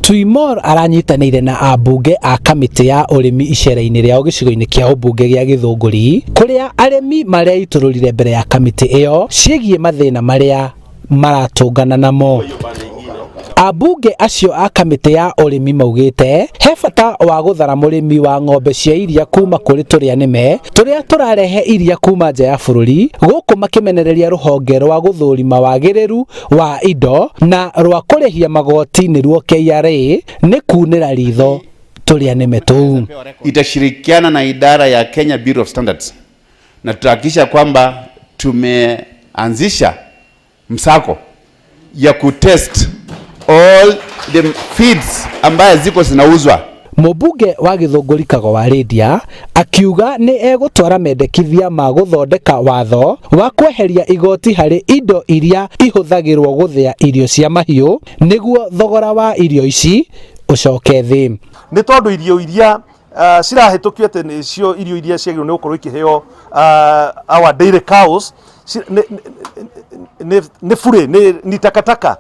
Tuimor aranyitanĩire na ambunge a kamĩtĩ ya ũrĩmi icera-inĩ rĩao gĩcigo-inĩ kĩa ũmbunge gĩa Gĩthũngũri kũrĩa arĩmi mareitũrũrire mbere ya kamĩtĩ ĩyo ciĩgiĩ mathĩna marĩa maratũngana namo. Ambunge acio a kamĩtĩ ya ũrĩmi maugĩte he bata wa gũthara mũrĩmi wa ng'ombe cia iria kuma kũrĩ tũrĩa nĩme tũrĩa tũrarehe iria kuma nja ya bũrũri gũkũ makĩmenereria rũhonge rwa gũthũrima wagĩrĩru wa indo na rwa kũrĩhia magoti nĩruo KRA nĩ kunĩra ritho tũrĩa nĩme tũu. Itashirikiana na idara ya Kenya Bureau of Standards na tutahakikisha kwamba tumeanzisha msako ya kutest all the feeds ambaye ziko zinauzwa. Mũmbunge wa Gĩthũngũri Kago wa Lydia akiuga nĩ egũtwara mendekithia ma gũthondeka watho wa kweheria igoti harĩ indo iria ihũthagĩrwo gũthĩa irio cia mahiũ nĩguo thogora wa irio ici ũcoke thĩ. Nĩ tondũ irio iria cirahĩtũkio atĩ nĩcio irio iria ciagĩrĩirwo nĩ gũkorwo ikĩheo our dairy cows nĩ burĩ, nĩ takataka.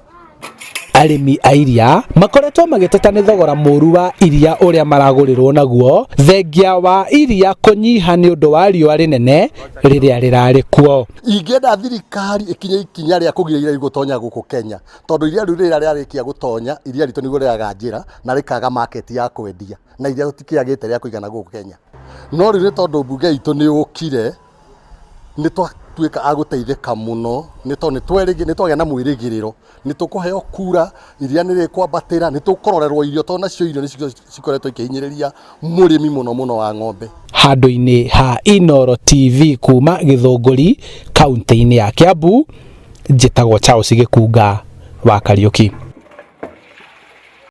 Arĩmi a iria makoretwo magĩteta nĩ thogora mũru wa iria ũrĩa maragũrĩrwo naguo thengia wa iria kũnyiha nĩ ũndũ wa riũa rĩnene rĩrĩa rĩrarĩ kuo. Ingĩenda thirikari ĩkinye ikinya rĩa kũgiria iria gũtonya gũkũ Kenya, tondũ iria rĩu rĩrĩa rĩarĩkia gũtonya, iria ritũ nĩguo rĩaga njĩra na rĩkaga market ya kwendia, na iria tũtikĩagĩte rĩa kũigana gũkũ Kenya. No rĩu nĩ tondũ mbunge itũ nĩ yũkire, nĩ twatuĩka a gũteithĩka mũno, nĩ tondũ nĩ twagĩa na mwĩrĩgĩrĩro, nĩ tũkũheo kura, iria nĩ rĩkwambatĩra, nĩ tũkũrorerwo irio, tondũ nacio irio nĩcio cikoretwo ikĩhinyĩrĩria mũrĩmi mũno mũno wa ng'ombe. Handũ-inĩ ha Inooro TV kuma Gĩthũngũri kaunti-inĩ ya Kiambu, njĩtagwo Charles Gĩkunga wa Kariũki.